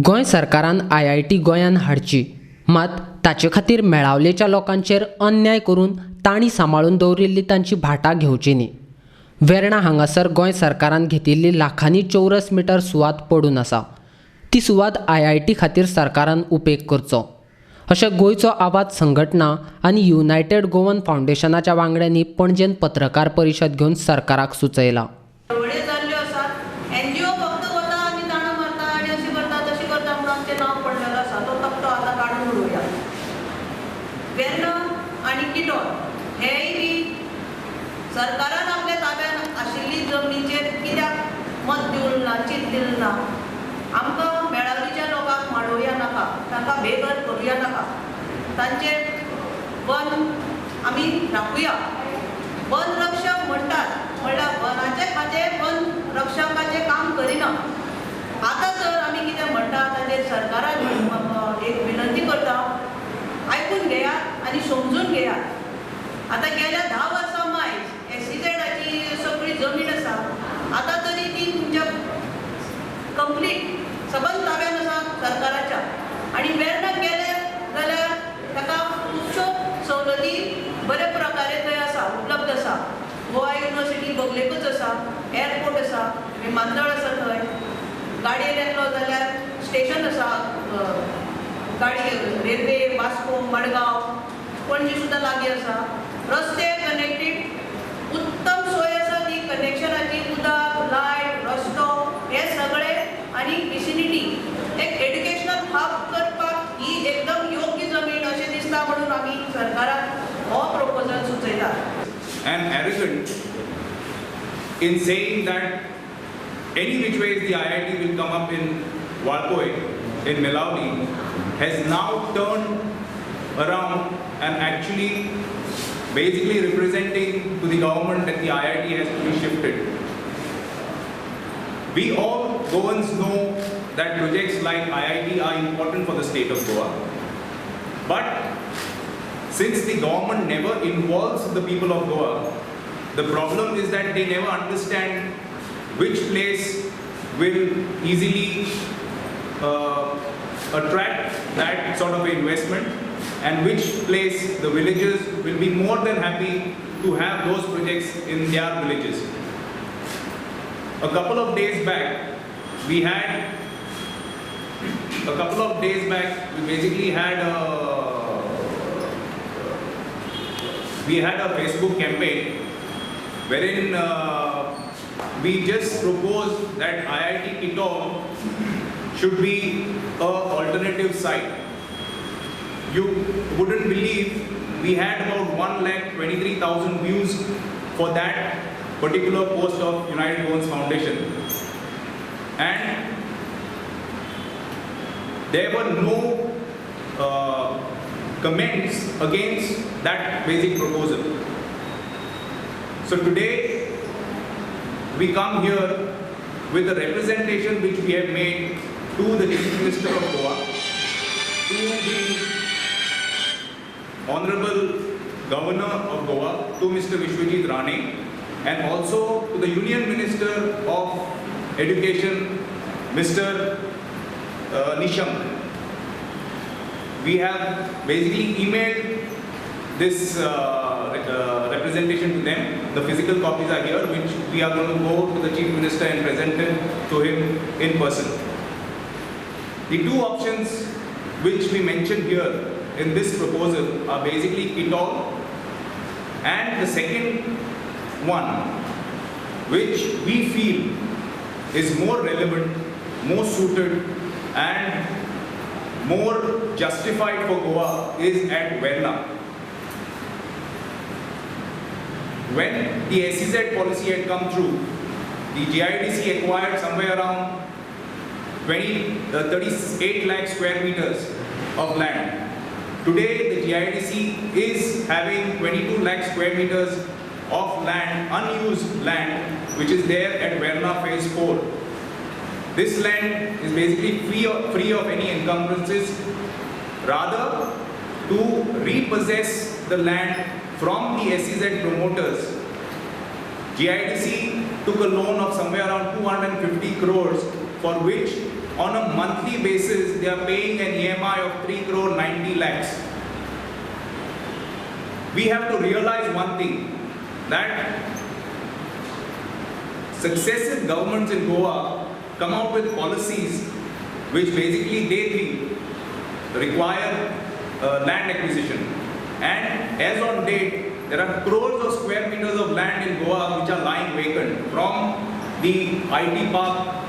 गोंय सरकारान आयआयटी गोंयान हाडची, मात ताचे खातीर मेळावलेच्या लोकांचेर अन्याय करून तांणी सांबाळून दवरिल्ली तांची भाटां घेवची न्ही. वेर्णा हांगासर गोंय सरकारान घेतिल्ली लाखांनी चौरस मिटर सुवात पडून आसा. ती सुवात आयआयटी खातीर सरकारान उपेग करचो अशें गोंयचो आवाज संघटना आनी युनायटेड गोवन फावंडेशनाच्या वांगड्यांनी पणजेन पत्रकार परिशद घेवन सरकाराक सुचयलां. सरकारान आपल्या ताब्यात आशिल्ली जमनीचेर कित्याक मत दिवंक ना, चीत दिलें ना? आमकां मेळावलीच्या लोकांक माडोवया नाका, तांकां बेघर करुया नाका, तांचे वन आमी राखुया. वन रक्षक म्हणटात म्हणल्यार वनाचे खातें वन रक्षकाचें काम करिना. आतां जर आमी कितें म्हणटा ताचेर सरकारान एक विनंती करता, आयकून घेयात आनी समजून घेयात. आतां गेल्या 10 वर्सां मायज एसईझेडाची सगळी जमीन आसा, आतां तरी ती तुमच्या कंप्लीट सबंद ताब्यान आसा सरकाराच्या. आनी वेर्णा गेले जाल्यार ताका खुबश्यो सवलती बऱ्या प्रकारे थंय आसा, उपलब्ध आसा. गोवा युनिवर्सिटी बगलेकूच आसा, एअरपोर्ट आसा, विमानतळ आसा, थंय गाडयेन येतलो जाल्यार स्टेशन आसा, गाडी रेल्वे वास्को मडगांव पणजी सुद्दां लागीं आसा. रस्ते कनेक्टेड, उत्तम सोय आसा ती कनेक्शनाची, उदक, लायट, रस्तो हे सगळे आनी विसिनिटी एक एड्युकेशनल हब करपाक ही एकदम योग्य जमीन अशें दिसता म्हणून आमी सरकाराक हो proposal सुचयतात. And arrogant in saying that any which ways the IIT will come up in Valpoi, in Melauli, has now turned around and actually basically representing to the government that the IIT has to be shifted. We all Goans know that projects like IIT are important for the state of Goa. But since the government never involves the people of Goa, the problem is that they never understand which place will easily attract that sort of investment and which place the villagers will be more than happy to have those projects in their villages. A couple of days back, we basically had a Facebook campaign wherein we just proposed that IIT Kitol should be an alternative site. You wouldn't believe we had about 1,23,000 views for that particular post of United Goans Foundation, and there were no comments against that basic proposal. So today we come here with a representation which we have made to the Chief Minister of Goa, to the Honorable Governor of Goa, to Mr. Vishwajit Rane, and also to the Union Minister of Education, Mr. Nishank. We have basically emailed this representation to them. The physical copies are here, which we are going to go to the Chief Minister and present it to him in person. The two options which we mentioned here in this proposal are basically Kitol and the second one, which we feel is more relevant, more suited and more justified for Goa, is at Verna. When the SEZ policy had come through, the GIDC acquired somewhere around 38 lakh square meters of land. Today, the GIDC is having 22 lakh square meters of land, unused land, which is there at Verna Phase 4. This land is basically free of any encumbrances. Rather, to repossess the land from the SEZ promoters, GIDC took a loan of somewhere around 250 crores, for which On a monthly basis, they are paying an EMI of 3 crore 90 lakhs. We have to realize one thing, that successive governments in Goa come out with policies which basically they think require land acquisition. And as on date, there are crores of square meters of land in Goa which are lying vacant, from the IT park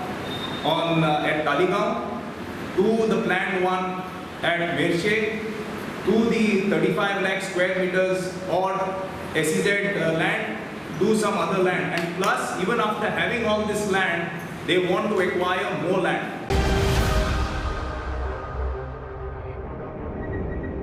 on at Taleigao to the planned one at Merche, to the 35 lakh square meters or SEZ land, to some other land. And plus, even after having all this land, they want to acquire more land.